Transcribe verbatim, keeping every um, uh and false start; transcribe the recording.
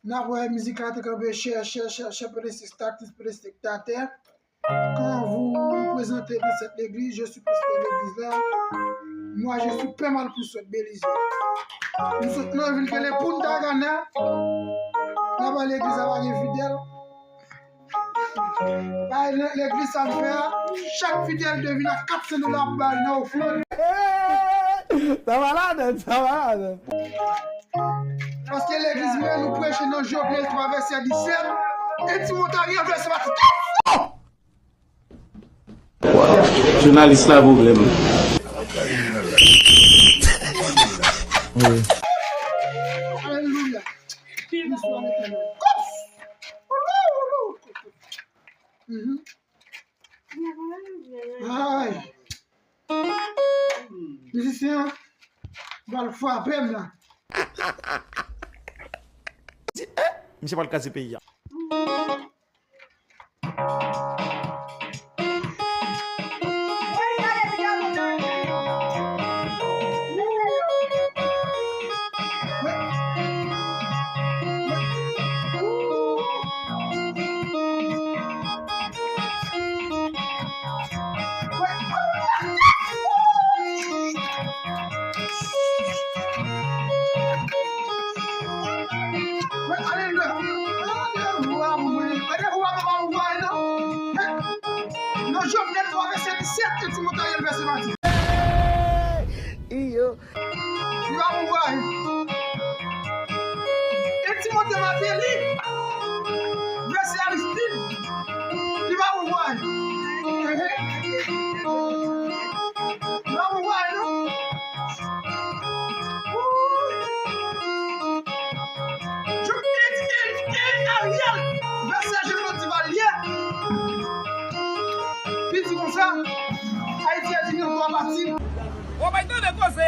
N ap wè mizik la te kanpe chè, chè, chè, chè, telespèktatris, telespèktatè. Quand vous vous présentez dans cette église, je suis pasteur de l'église là. Moi, je suis pè Malpousyèt, Belize. Nou sot nan vil ki rele Punta Cana. Laba legliz la pa gen fidèl. Bay legliz sa m fè a, chak fidèl te vin ak kat san dola pou bay nan ofrann. Sa malad, sa malad. Paske legliz mwen, nou preche nan Jovenel twa vèsè disèt, e Timote vèsè vennkat. Jounalis la pwoblèm. Alelouya. Bonswa, Letènèl. Mhm. Ay. Mizisyen an pral frape m la. Di, eh, misye pral kraze peyi a. Nan Jovenel twa vèsè disèt, e Timote vèsè vennkat. Iyo. Li pa pou vwayi. E Timote Mateli, vèsè Aristid, li pa pou vwayi. Li pa pou vwayi, non. Wouy. Jouk e, e, e Ariel, vèsè Jean-Claude Duvalier. Li di konsa, Ayiti a di non twa pati. Ou bay tande koze.